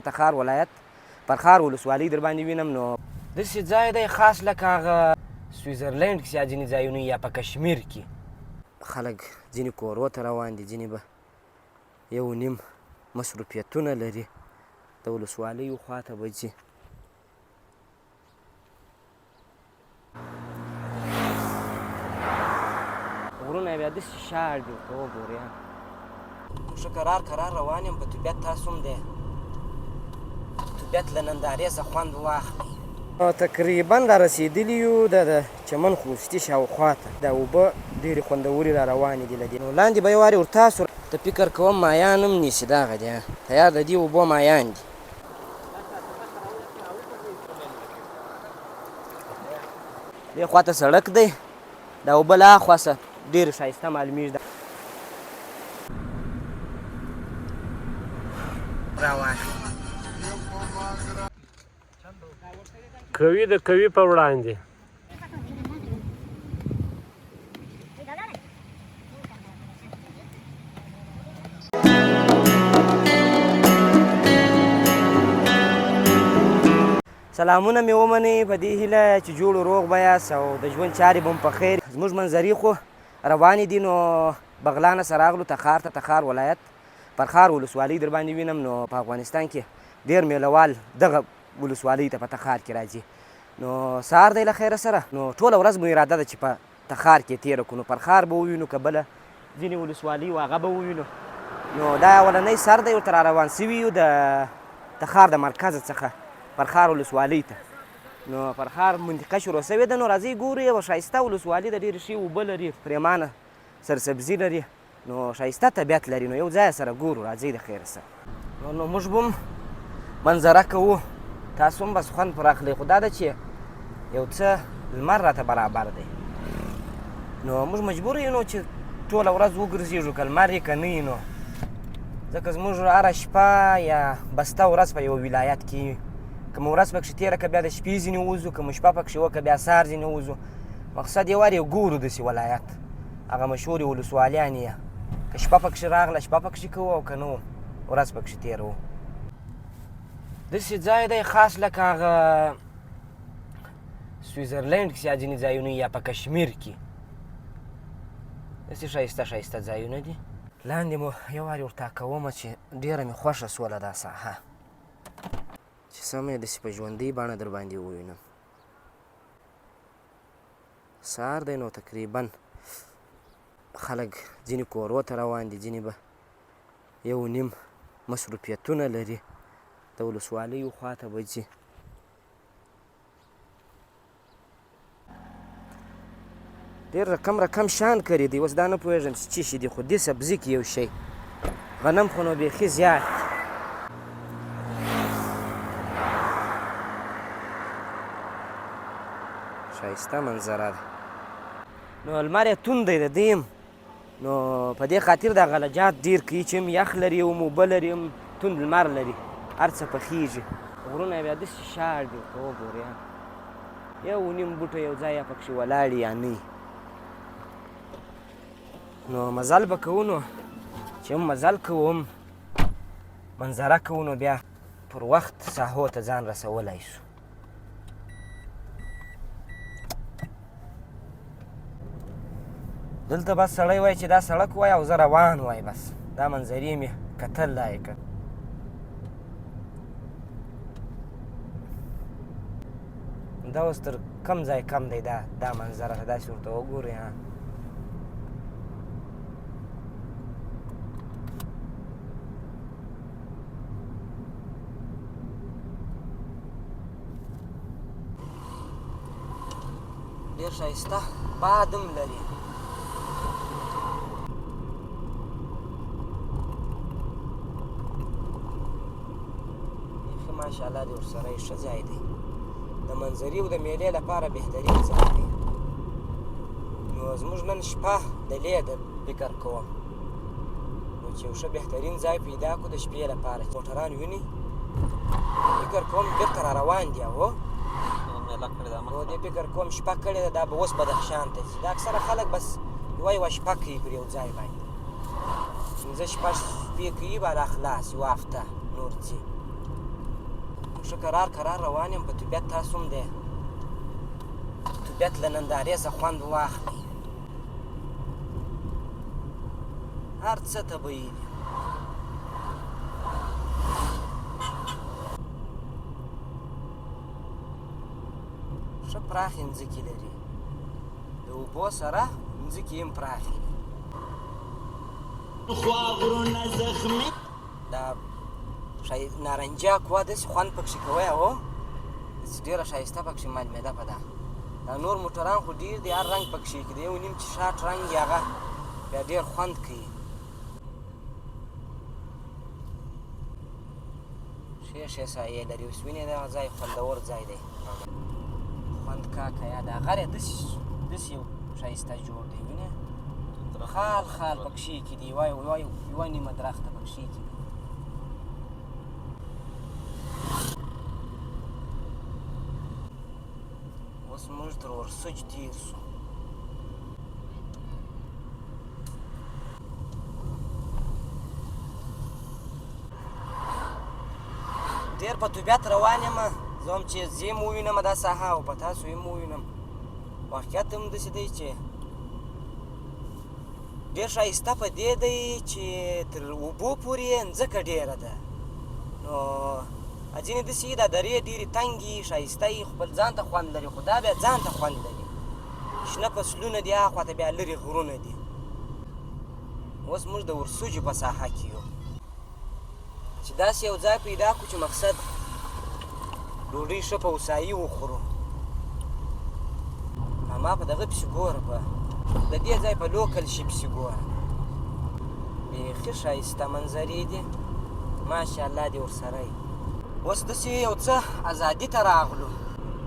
تخار ولایت فرخار ولسوالۍ درباندې وینم. نو داسې ځای دی خاص لکه هغه سویزرلینډ کې ځینې ځایونه یا په کشمیر کې. خلک ځینې کورو ته روان دي، ځینې به یو نیم مصروفیتونه لري، د ولسوالیو خواته به ځي. غرونه بیا داسې شاړ دي، ورته وګورئ. ښه کرار کرار روان یم، په طبیعت تاسو هم دی طبیعت له نندارې څخه خوند واخلئ. تقریبا را رسېدلي یو د چمن خوستي شاوخوا ته. دا اوبه ډېرې خوندورې را روانې دي له دې. نو لاندې به یو وارې ورتاسو ته فکر کوم مایان هم نیسي. دغه دی تیار د دې اوبو مایان دي. دې خواته سړک دی، دا اوبه له اخوا څخه ډېرې ښایسته معلومیږي. روان کوي د کوي په وړاندې. سلامونه مې ومنئ، په دې هیله چې جوړ و روغ به یاست او د ژوند چارې به مو په خیر. زموږ منظرې خو روانې دي. نو بغلانه سره راغلو تخار ته، تخار ولایت فرخار ولسوالۍ در باندې وینم. نو په افغانستان کې ډېر میلهوال دغه ولسوالۍ ته په تخار کې راځي. نو سهار دی له خیره سره. نو ټوله ورځ مو اراده ده چې په تخار کې تېره کړو. نو فرخار به ووینو که بله ځینې ولسوالۍ و هغه به ووینو. نو دا اولنی سر دی، ورته را روان سوي یو د تخار د مرکز څخه فرخار ولسوالۍ ته. نو فرخار منطقه شروع سوې ده. نو راځئ ګورو، یوه ښایسته ولسوالي ده، ډېرې ښې اوبه لري، پرېمانه سرسبزي لري، نو ښایسته طبیعت لري. نو یو ځای سره ګورو، راځئ د خیره سره. نو موږ به هم منظره کوو، تاسو هم بس خوند پر اخلئ. خو دا ده چې یو څه لمر راته برابر دی، نو موږ مجبور یو نو چې ټوله ورځ وګرځېږو، که لمر یې که نه وي. نو ځکه زموږ هره شپه یا بسته ورځ په یوه ولایت کې، که مو ورځ پکښې تېره که بیا د شپې ځینې وځو، که مو شپه پکښې وکړه بیا سهار ځینې وځو. مقصد یو وار یې ګورو داسې ولایت، هغه مشهورې ولسوالیانې یې، که شپه پکښې راغله شپه پکښې کوو او که نه ورځ پکښې تېروو. داسې ځای دی خاص لکه هغه سویزرلینډ کې ځینې ځایونه یا په کشمیر کې، داسې ښایسته ښایسته ځایونه دي. لاندې مو یو وارې ورته کومه چې ډېره مې خوښه سوله دا ساحه، چې سمه یې داسې په ژوندۍ بڼه در باندې ووینم. سهار دی، نو تقریبا خلک ځینې کورو ته روان دي، ځینې به یو نیم مصروفیتونه لري، د ولسوالیو خواته به ځي. ډېر رقم رقم شان کري دی، اوس دا نه پوهېږم چې څه شي دي، خو دې سبزي کې یو شی غنم خو نو بیخي زیات دي. ښایسته منظره ده. نو لمر یې توند دی د دوی هم، نو په دې خاطر دا غلجات ډېر کوي چې هم یخ لري، هم اوبه لري، هم توند لمر لري، هر څه پخېږي. غرونه یې بیا داسې شاړ دي، ورته وګورئ، یو نیم بوټی یو ځای یا پکښې ولاړ یا نه. نو مزل به کوو، نو چې هم مزل کوو هم منظره کوو، نو بیا پر وخت ساحو ته ځان رسولی شو. دلته بس سړی وای چې دا سړک وای او زه روان وای، بس دا منظرې مې کتل لایقه. دا اوس تر کم ځای کم دی دا منظره، داسې ورته وګورئ. ها ډېر ښایسته باد هم لري. بیخي ماشاءالله دی، ورسره یې ښه ځای دی، د منظرې او د میلې لپاره بهترین ځای دی. نو زموږ نن شپه د لې ده، فکر کوم نو چې یو ښه بهترین ځای پیدا کړو د شپې لپاره. موټران ویني، فکر کوم بېرته را روان دي. هو نو دې فکر کوم شپه کړې ده، دا به اوس بدخشان ته ځي. دا اکثره خلک بس یوه یوه شپه کوي پر یو ځای باندې، پنځه شپږ شپې کوي، بالا خلاص یوه هفته نور ځي. ښه کرار کرار روان یم په طبیعت. تاسو هم دی طبیعت له نندارې څخه خوند واخلئ. هر څه طبیعي دي. ښه پراخې مځکې لري، د اوبو سره مځکې هم پراخې دي. دا نارنجا کوه داسې خوند پکښې کوی او داسې ډېره ښایسته پکښې معلومېده. په دا دا نور موټران خو ډېر دي، هر رنګ پکښې کي دی، یو نیم چې شاټ رنګ یې هغه بیا ډېر خوند کوي. ښې ښې سایې لري. اوس وینې دغه ځای خوندور ځای دی. خوند کا که یا دا غر یې داسې داسې یو ښایسته جوړ دی، وینې خال خال پکښې کې دي، یوه یوه یوه نیمه درخته پکښې کې دي. اوس موږ تر ورسج تېر سو. ډېر په طبیعت روان یم زه هم، چې زه هم ووینم دا ساحه او په تاسو هم ووینم. واقعیت هم داسې دی چې ډېر ښایسته په دې دی چې تر اوبو پورې یې مځکه ډېره ده. نو ځینې داسې دا درې ډېرې تنګې ښایسته یي، خپل ځان ته خوند لري، خو دا بیا ځان ته خوند لري. شنه فصلونه دي، هاخوا ته بیا لرې غرونه دي. اوس موږ د ورسوجو په ساحه کې یو، چې داسې یو ځای پیدا کړو چې مقصد ډوډۍ ښه په هوسایي وخورو. ما په دغه پسې ګوره، په د دې ځای په لوکل شي پسې ګوره، بیخي ښایسته منظرې دي، ماشاءالله دې ورسره وي. اوس داسې یو څه ازادي ته راغلو،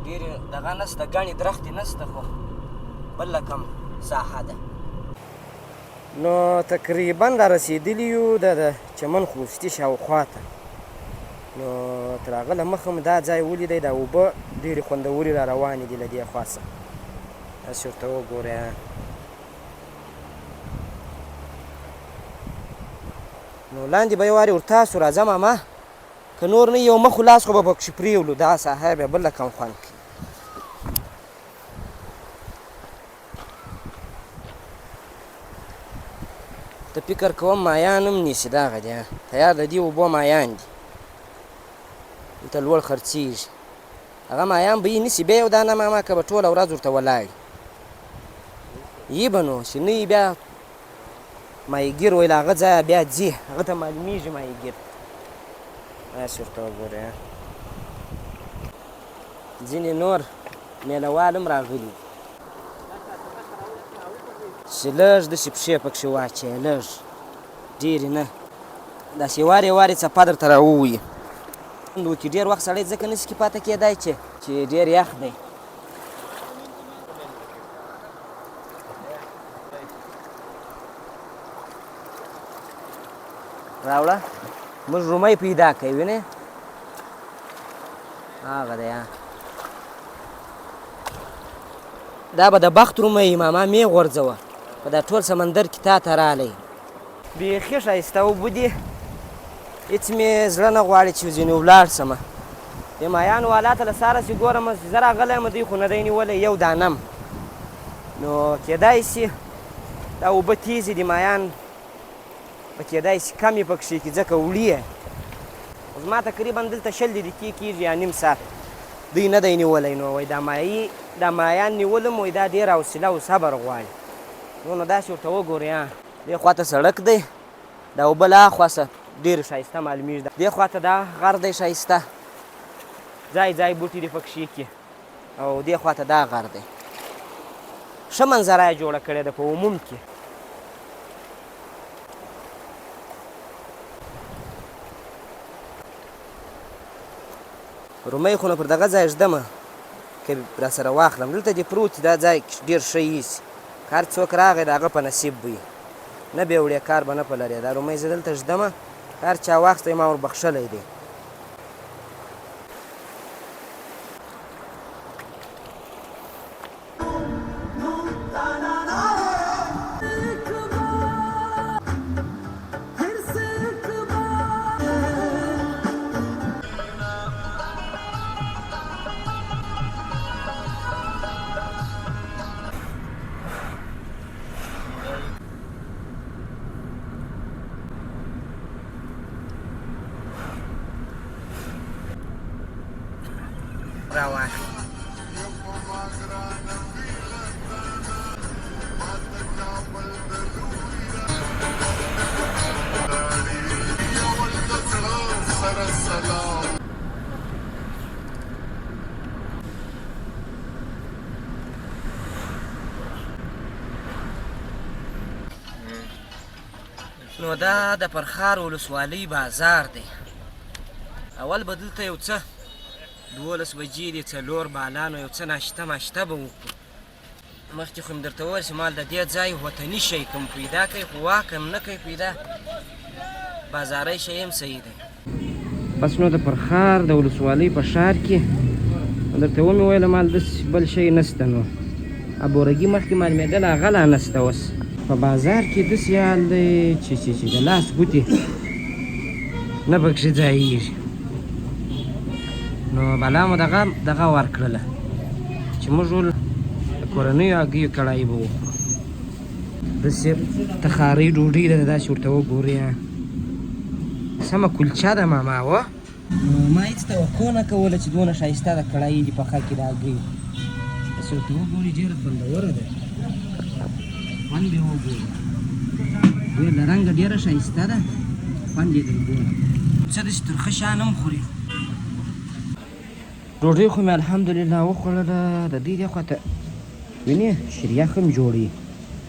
ډېرې دغه نشته، ګڼې درختې نشته، خو بل رقم ساحه ده. نو تقریبا را رسېدلي یو د چمن خوستي شاوخوا ته. نو تر هغه له مخه مو دا ځای ولیدی، دا اوبه ډېرې خوندورې را روانې دي له دې خوا څخه. هسې ورته وګورئ. نو لاندې به یو وارې ورتاسو راځه ماما، که نور نه یو مخ لاس خو به پکښې پرېولو، دا ساحه بیا بل رقم خوند کوي. ته فکر کوم مایان هم نیسي، دغه دی تیار د دې اوبو مایان دي، دلته لوړ خرڅېږي. هغه مایان به یې نیسي بیا یو دانه ماما، که به ټوله ورځ ورته ولاړ یي به، نو چې نه یي بیا ماهیګیر وایي له هغه ځایه بیا ځي، هغه ته معلومیږي ماهیګیر. هسې ورته وګورئ. ځینې نور میله وال هم راغلي دي چې لږ داسې پښې پکښې واچوې، لږ ډېرې نه، داسې وارې وارې څپه درته راووځي. وکړي ډېر وخت سړی ځکه نه سي پاتې کېدای چې ډېر یخ دی. راوړه موږ رومی پیدا کوي، وینې هغه دی. دا به د بخت رومی ماما مې غورځوه، په دا ټول سمندر کې تا ته رالی. بیخي ښایسته اوبه دي، هېڅ مې زړه نه غواړي چې ځینې ولاړ سم. د مایانو والا ته له سهاره چې ګورم چې زه راغلی یم، دوی خو نه دی نیولی یو دانم. نو کېدای شي دا اوبه تېزې دي، مایان به کېدای شي کمې پکښې کړي، ځکه وړي یې. زما تقریبا دلته 20 دقیقې کېږي یا نیم ساعت دوی نه دی نیولی. نو وایي دا مایي دا مایان نیولم، وایي دا ډېره حوصله او صبر غواړي. نو داسې ورته وګورئ. دې خوا ته سړک دی، دا اوبه له هاخوا څخه ډېرې ښایسته معلومیږي. دې خوا ته دا غر دی ښایسته، ځای ځای بوټي دي پکښې کې، او دې خوا ته دا غر دی. ښه منظره یې جوړه کړې ده په عموم کې. رومۍ خو نو پر دغه ځای ږدمه که راسره واخلم، دلته دې پروت دا ځای ډېر ښه ایسي، که هر څوک راغی د هغه په نصیب وي، نه به وړې کار به نه په لرې. دا رومۍ زه دلته ږدمه، که هر چا واخیستی ما وربخښلی دی. راواخلي. نو دا د فرخار ولسوالۍ بازار دی. اول به دلته یو څه 12 بجې دي، 4 بالانو یو څه ناشته ماشته به وکړو. مخکې خو مې درته وویل چې مال د دې ځای وطني شی کوم پیدا کوي، خو واک هم نه کوي پیدا، بازاري شی هم صحیح دی. بس نو د فرخار د ولسوالۍ په ښار کې درته ومې ویل مال داسې بل شی نشته. نو ابورګي مخکې معلومېدله، هغه لا نشته. اوس په بازار کې داسې حال دی چې چې چې د لاس ګوتې نه پکښې ځایېږي. نو بلا مو دغه دغه ورکړله چې موږ ول د کورنیو هګیو کړايي به وخورو. داسې تخارۍ ډوډۍ ده، داسې ورته وګورئ، سمه کلچه ده ماما وه. نو ما هېڅ توقع نه کوله چې دونه ښایسته ده کړايي دې پخه کړي د هګیو. داسې ورته وګورئ، ډېره خوندوره ده، خوند یې وګورئ، ډېر له رنګه ډېره ښایسته ده، خوند یې در ګوره. څه داسې ترخه شیان هم خوري. ډوډۍ خو مې الحمدلله وخوړله. د دې دې خوا ته وینې شیریخ هم جوړوي،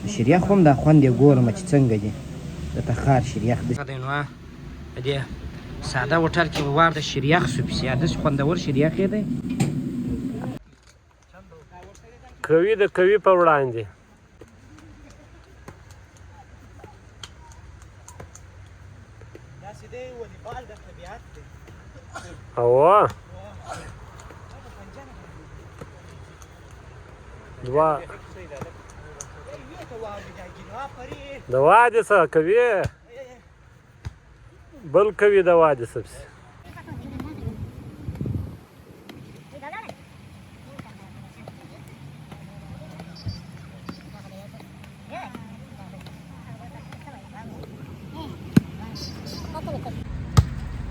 د شیریخ هم دا خوند یې ګورم چې څنګه دي د تخار شیریخ دی. نو په دې ساده هوټل کې به وار د شیریخ سو پسې، داسې خوندور شیریخ یې دی. قوي د قوي په وړاندې. داسې دی والیبال د طبیعت دی. او دوا دوا دې څه کوي، بل کوي دوا دې څه پسې.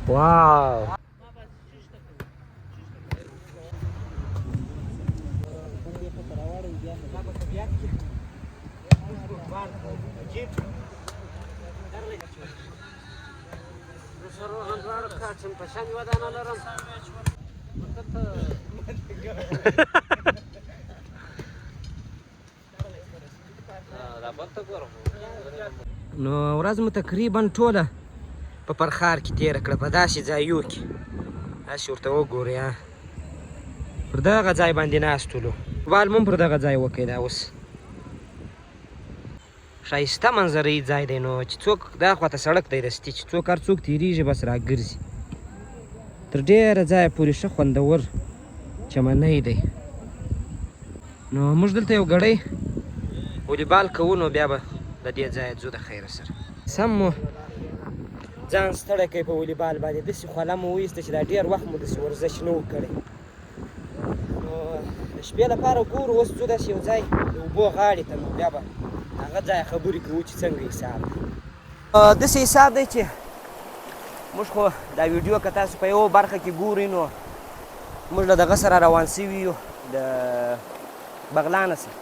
واو نو ورځ مو تقریبا ټوله په فرخار کې تېره کړه، په داسې ځایو کې. داسې ورته وګورئ، پر دغه ځای باندې ناست ولو، بال مو پر دغه ځای وکړی. دا اوس ښایسته منظرۍ ځای دی. نو چې څوک دا خواته سړک دی دستي، چې څوک هر څوک تېرېږي بس راګرځي تر ډېره ځایه پورې. ښه خوندور چمنی دی. نو موږ دلته یو ګړی والیبال کوو، نو بیا به له دې ځایه ځو د خیره سره. سم مو ځان ستړی کوي په والیبال باندې، داسې خوله مو وایسته چې دا ډېر وخت مو داسې ورزش نه و کړی. نو د شپې لپاره ګورو اوس ځو داسې یو ځای د اوبو غاړې ته، نو بیا به هغه ځای خبرې کوو چې څنګه حساب دی. داسې حساب دی چې موږ خو دا ویډیو که تاسو په یوه برخه کې ګورئ، نو موږ له دغه سره روان سوي یو، د بغلانه سره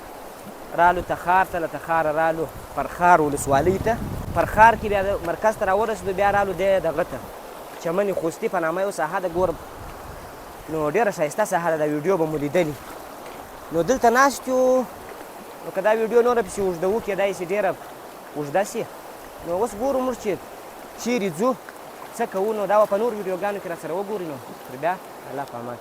رالو تخار ته، له تخاره رالو فرخار ولسوالۍ ته، فرخار کې بیا د مرکز ته راورسېدو، بیا رالو دی دغه ته چمنې خوستي په نامه یو ساحه ده ګورم، نو ډېره ښایسته ساحه ده، دا ویډیو به مو لیدلې. نو دلته ناست یو، نو که دا ویډیو نوره پسې اوږدوو کېدای شي ډېره اوږده شي. نو اوس ګورو موږ چې چیرې ځو، څه کوو، نو دا به په نورو ویډیوګانو کې راسره وګورئ. نو تر بیا الله په امان.